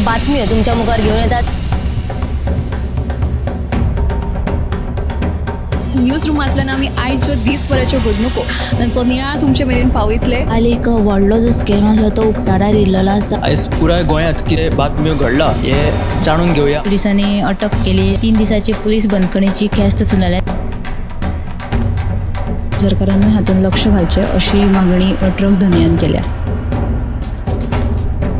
बातम्यो तुमच्या मुखार घेवन येतात. न्यूज रुमांतल्यान आमी आयच्यो दीसभराच्यो घडणुको तांचो नियाळ तुमचे मेरेन पावयतले. काल एक व्हडलो जो स्कॅम आसलो तो उक्ताडार येयल्लो आसा. आयज पुराय गोंयांत कितें बातम्यो घडला हें जाणून घेवया. पुलिसांनी अटक केली. 3 दिसाची पुलीस बंदखणीची ख्यास्त सुनायल्या. सरकारान हातूंत लक्ष घालचें अशी मागणी ट्रक धनयान केल्या.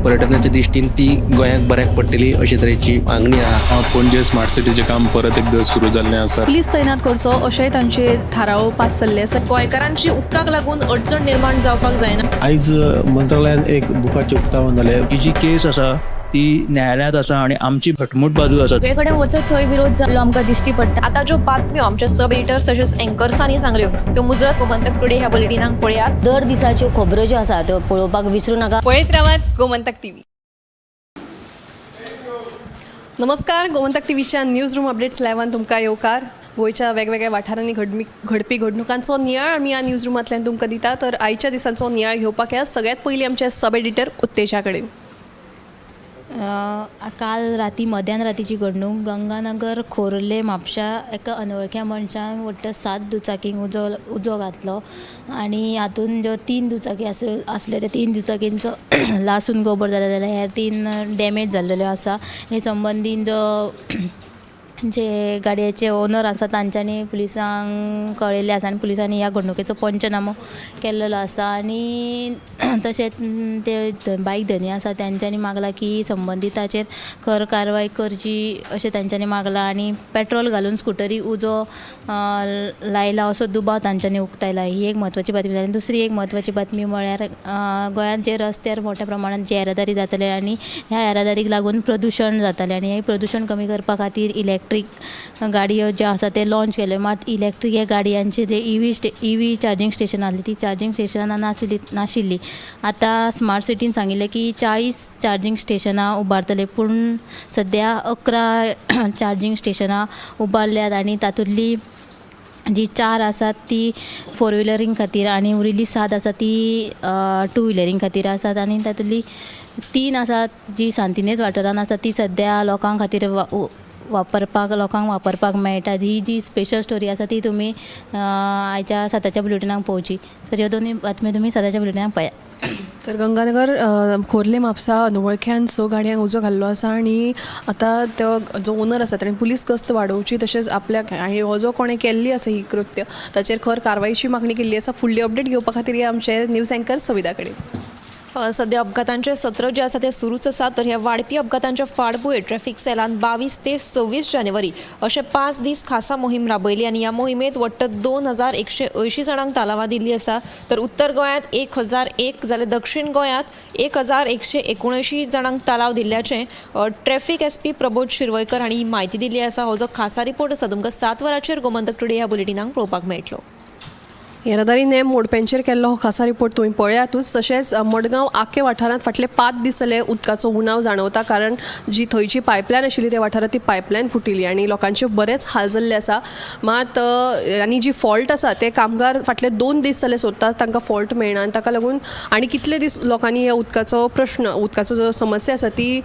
पर्यटनाच्या दृश्टीन ती गोंयाक बऱ्याक पडटली अशे तरेची मागणी आहा. पणजे स्मार्ट सिटीचें काम परत एकदां सुरू जाल्लें आसा. पुलीस तैनात करचो अशेंय तांचे थाराव पास जाल्ले आसा. गोंयकारांची उदकाक लागून अडचण निर्माण जावपाक जायना. आयज मंत्रालयान एक बुकाचें उक्तावण जालें. ही जी केस आसा ती न्यायालयांत आसा आनी आमची घटमूट बाजू आसा. सगळे कडेन वचत थंय विरोध जाल्लो आमकां दिश्टी पडटा. आतां ज्यो बातम्यो आमच्या सब एडिटर्स तशेंच एंकर्सांनी सांगल्यो त्यो मुजरत गोमंतक टुडे ह्या बुलेटिनाक पळयात. दर दिसाच्यो खबरो ज्यो आसा त्यो पळोवपाक विसरू नाका. पळयत रावात गोमंतक टीव्ही. नमस्कार, गोमंतक टीव्हीच्या न्यूज रूम अपडेट्स लायव्हान तुमकां येवकार. गोंयच्या वेगवेगळ्या वाठारांनी घडपी घडणुकांचो नियाळ आमी ह्या न्यूज रुमांतल्यान तुमकां दिता. तर आयच्या दिसांचो नियाळ घेवपाक ह्या सगळ्यात पयलीं आमचे सब एडिटर उत्तेजा कडेन. काल राती मध्यान रातीची घडणूक गंगानगर खोर्ले म्हापशा एका अनवळख्या मनशान वट्ट 7 दुचाकींक उजो घातलो आनी हातूंत ज्यो 3 दुचाकी आसल्यो त्या 3 दुचाकींचो लासून गोबर जालो जाल्यार हेर 3 डॅमेज जाल्लेल्यो आसा. हे संबंदीन जो जे गाडयेचे ओनर आसा तांच्यांनी पुलिसांक कळयल्लें आसा आनी पुलिसांनी ह्या घडणुकेचो पंचनामो केल्लो आसा. आनी तशेंच ते बायक धनी आसा तांच्यांनी मागलां की संबंदिताचेर खर कारवाय करची अशें तांच्यांनी मागलां आनी पेट्रोल घालून स्कुटरी उजो लायला असो दुबाव तांच्यांनी उक्तायला. ही एक म्हत्वाची बातमी जाली. दुसरी एक म्हत्वाची बातमी म्हळ्यार गोंयांत जे रस्त्यार मोठ्या प्रमाणात जे येरादारी जाताले आनी ह्या येरादारीक लागून प्रदुशण जातालें आनी हें प्रदुशण कमी करपा खातीर इलेक्ट्रीक गाडयो ज्यो आसा ते लॉन्च केले. मात इलेक्ट्रीक ह्या गाडयांचे जे इवी चार्जींग स्टेशन आसली ती चार्जींग स्टेशनां नाशिल्ली. आतां स्मार्ट सिटीन सांगिल्लें की 40 चार्जींग स्टेशनां उबारतले, पूण सद्या 11 चार्जींग स्टेशनां उबारल्यात आनी तातूंतली जी 4 आसात ती 4 व्हिलरींग खातीर आनी उरिल्ली 7 आसा ती 2 व्हिलरींग खातीर आसात आनी तातूंतली 3 आसात जी सांतिनेज वाठारान आसा ती सद्या लोकां खातीर वापरपाक लोकांक वापरपाक मेळटा. ही जी स्पेशल स्टोरी आसा ती तुमी आयच्या 7च्या बुलेटिनाक पळोवची. तर ह्यो दोनूय बातम्यो तुमी 7च्या बुलेटिनाक पळयात. तर गंगानगर खोर्ले म्हापसा अनवळख्यान 6 गाडयांक उजो घाल्लो आसा आनी आतां तो जो ओनर आसा ताणें पुलीस गस्त वाडोवची तशेंच आपल्याक आनी हो जो कोणें केल्ली आसा ही कृत्य ताचेर खर कारवायची मागणी केल्ली आसा. फुडली अपडेट घेवपा खातीर या आमचे न्यूज अँकर सविता कडेन. सध्या अपघातांचे सत्र जे आसा ते सुरूच आसा. तर ह्या वाडपी अपघातांच्या फाटभुंयेर ट्रॅफिक सेलान 22 ते 26 जानेवारी अशे 5 दीस खासा मोहीम राबयली आनी ह्या मोहिमेंत वट्ट 2180 जाणांक तालावां दिल्ली आसा. तर उत्तर गोंयांत 1001 जाल्यार दक्षिण गोंयांत 1179 जाणांक तालाव दिल्ल्याचें ट्रॅफिक एसपी प्रबोध शिरवयकर हांणी म्हायती दिल्ली आसा. हो जो खासा रिपोर्ट आसा तुमकां 7 वरांचेर गोमंतक टुडे ह्या बुलेटिनाक पळोवपाक मेळटलो. येरादारी नेम मोडप्यांचेर केल्लो हो खासा रिपोर्ट तुमी पळयातूच. तशेंच मडगांव आके वाठारांत फाटले 5 दीस जाले उदकाचो उणाव जाणवता, कारण जी थंयची पायपलायन आशिल्ली त्या वाठारांत ती पायपलायन फुटिल्ली आनी लोकांचे बरेच हाल जाल्ले आसा. मात आनी जी फॉल्ट आसा ते कामगार फाटले 2 दीस जाले सोदतात, तांकां फॉल्ट मेळना आनी ताका लागून आनी कितले दीस लोकांनी ह्या उदकाचो प्रश्न उदकाचो जो समस्या आसा ती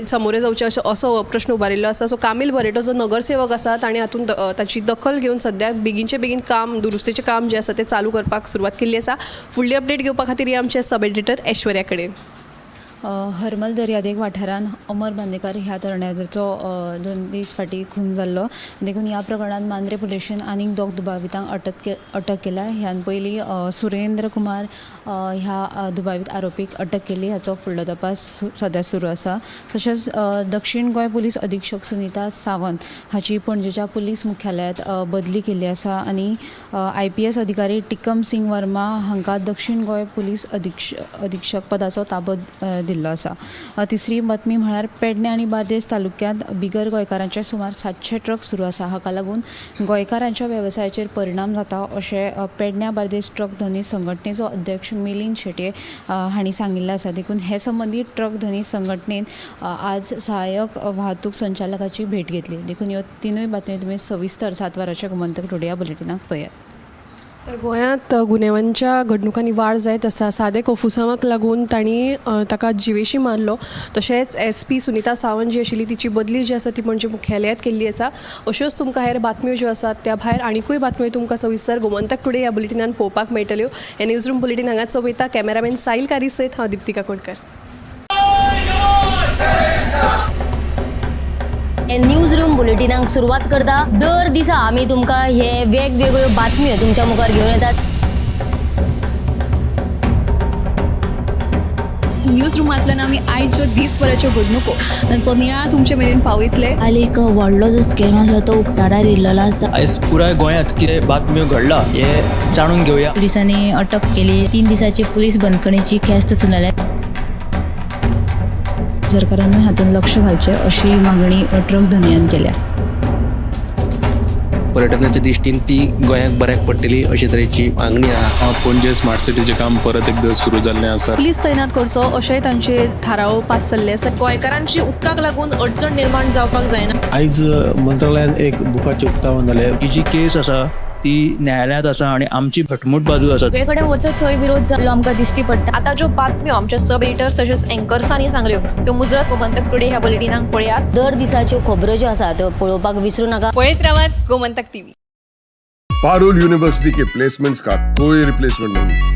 समोरे जावची असो प्रश्न उबारिल्लो आसा. सो कामील बरेटो जो नगरसेवक आसा ताणें हातूंत ताची दखल घेवन सद्या बेगीनचे बेगीन काम दुरुस्तीचें काम जें आसा तें चालू करपाक सुरवात केल्ली आसा. फुडली अपडेट घेवपा खातीर या आमचे सब एडिटर ऐश्वर्या कडेन. हरमल दर्यादेग वाठारांत अमर बांदेकर ह्या तरणाट्याचो 2 दीस फाटीं खून जाल्लो. देखून ह्या प्रकरणांत मांद्रे पुलिशेन आनीक 2 दुबावितांक अटक केल्या. ह्यान पयलीं सुरेंद्र कुमार ह्या दुबावीत आरोपीक अटक केली. हाचो फुडलो तपास सद्या सुरू आसा. तशेंच दक्षिण गोंय पुलीस अधीक्षक सुनीता सावंत हाची पणजेच्या पुलीस मुख्यालयांत बदली केल्ली आसा आनी IPS अधिकारी टिकम सिंग वर्मा हांकां दक्षिण गोंय पुलीस अधीक्षक पदाचो ताबो दिल्लो आसा. तिसरी बातमी म्हळ्यार पेडणे आनी बार्देस तालुक्यांत बिगर गोंयकारांचे सुमार 700 ट्रक सुरू आसा. हाका लागून गोंयकारांच्या वेवसायाचेर परिणाम जाता अशें पेडण्या बार्देस ट्रक धनी संघटनेचो अध्यक्ष मिलिंद शेट्ये हांणी सांगिल्लें आसा. देखून हे संबंदी ट्रक धनी संघटनेन आज सहाय्यक वाहतूक संचालकाची भेट घेतली. देखून ह्यो 3 बातमी तुमी सविस्तर 7 वरांच्या गोमंतक टुडे ह्या बुलेटिनाक पळयात. तर गोंयांत गुन्यांवांच्या घडणुकांनी वाड जायत आसा. सादे कोफुसांवाक लागून तांणी ताका जिवेशी मारलो. तशेंच एस पी सुनिता सावंत जी आशिल्ली तिची बदली जी आसा ती पणजे मुख्यालयांत केल्ली आसा. अश्योच तुमकां हेर बातम्यो ज्यो आसात त्या भायर आनिकूय बातम्यो तुमकां सविस्तर गोमंतक टुडे ह्या बुलेटिनान पळोवपाक मेळटल्यो. हे न्यूज रूम बुलेटीन हांगाच सोंपयता. कॅमेरामॅन साहिल कारी सयत हांव दिप्ती काकोडकर. हे न्यूज रूम बुलेटिनाक सुरवात करता. दर दिसा आमी तुमकां हे वेगवेगळ्यो बातम्यो तुमच्या मुखार घेवन येतात. न्यूज रुमांतल्यान आमी आयज ज्यो दीसभराच्यो घडणुको तांचो नियाळ तुमचे मेरेन पावयतले. काल एक व्हडलो जो स्कॅम आसलो तो उक्ताडार येयल्लो आसा. आयज पुराय गोंयांत कितें बातम्यो घडला हें जाणून घेवया. पुलिसांनी अटक केली. 3 दिसाची पुलीस बंदखणीची ख्यास्त सुनायल्या. सरकारानूय हातूंत लक्ष घालचें अशी मागणी ट्रक धनयान केल्या. पर्यटनाच्या दृश्टीन ती गोंयाक बऱ्याक पडटली अशे तरेची मागणी आहा. पणजे स्मार्ट सिटीचें काम परत एकदां सुरू जाल्लें आसा. पुलीस तैनात करचो अशेंय तांचे थाराव पास जाल्ले आसा. गोंयकारांची उदकाक लागून अडचण निर्माण जावपाक जायना. आयज मंत्रालयान एक बुकाचें उक्तावण जालें. ही जी केस आसा ती न्यायालयांत आसा आनी आमची घटमूट बाजू आसा. सगळे कडेन वचत थंय विरोध जाल्लो आमकां दिश्टी पडटा. आतां ज्यो बातम्यो आमच्या सब एडिटर्स तशेंच एंकर्सांनी सांगल्यो त्यो मुजरत गोमंतक टुडे ह्या बुलेटिनाक पळयात. दर दिसाच्यो खबरो ज्यो आसा त्यो पळोवपाक विसरू नाका. पळयत रावात Gomantak TV. Parul university K placements का कोई रिप्लेसमेंट नहीं.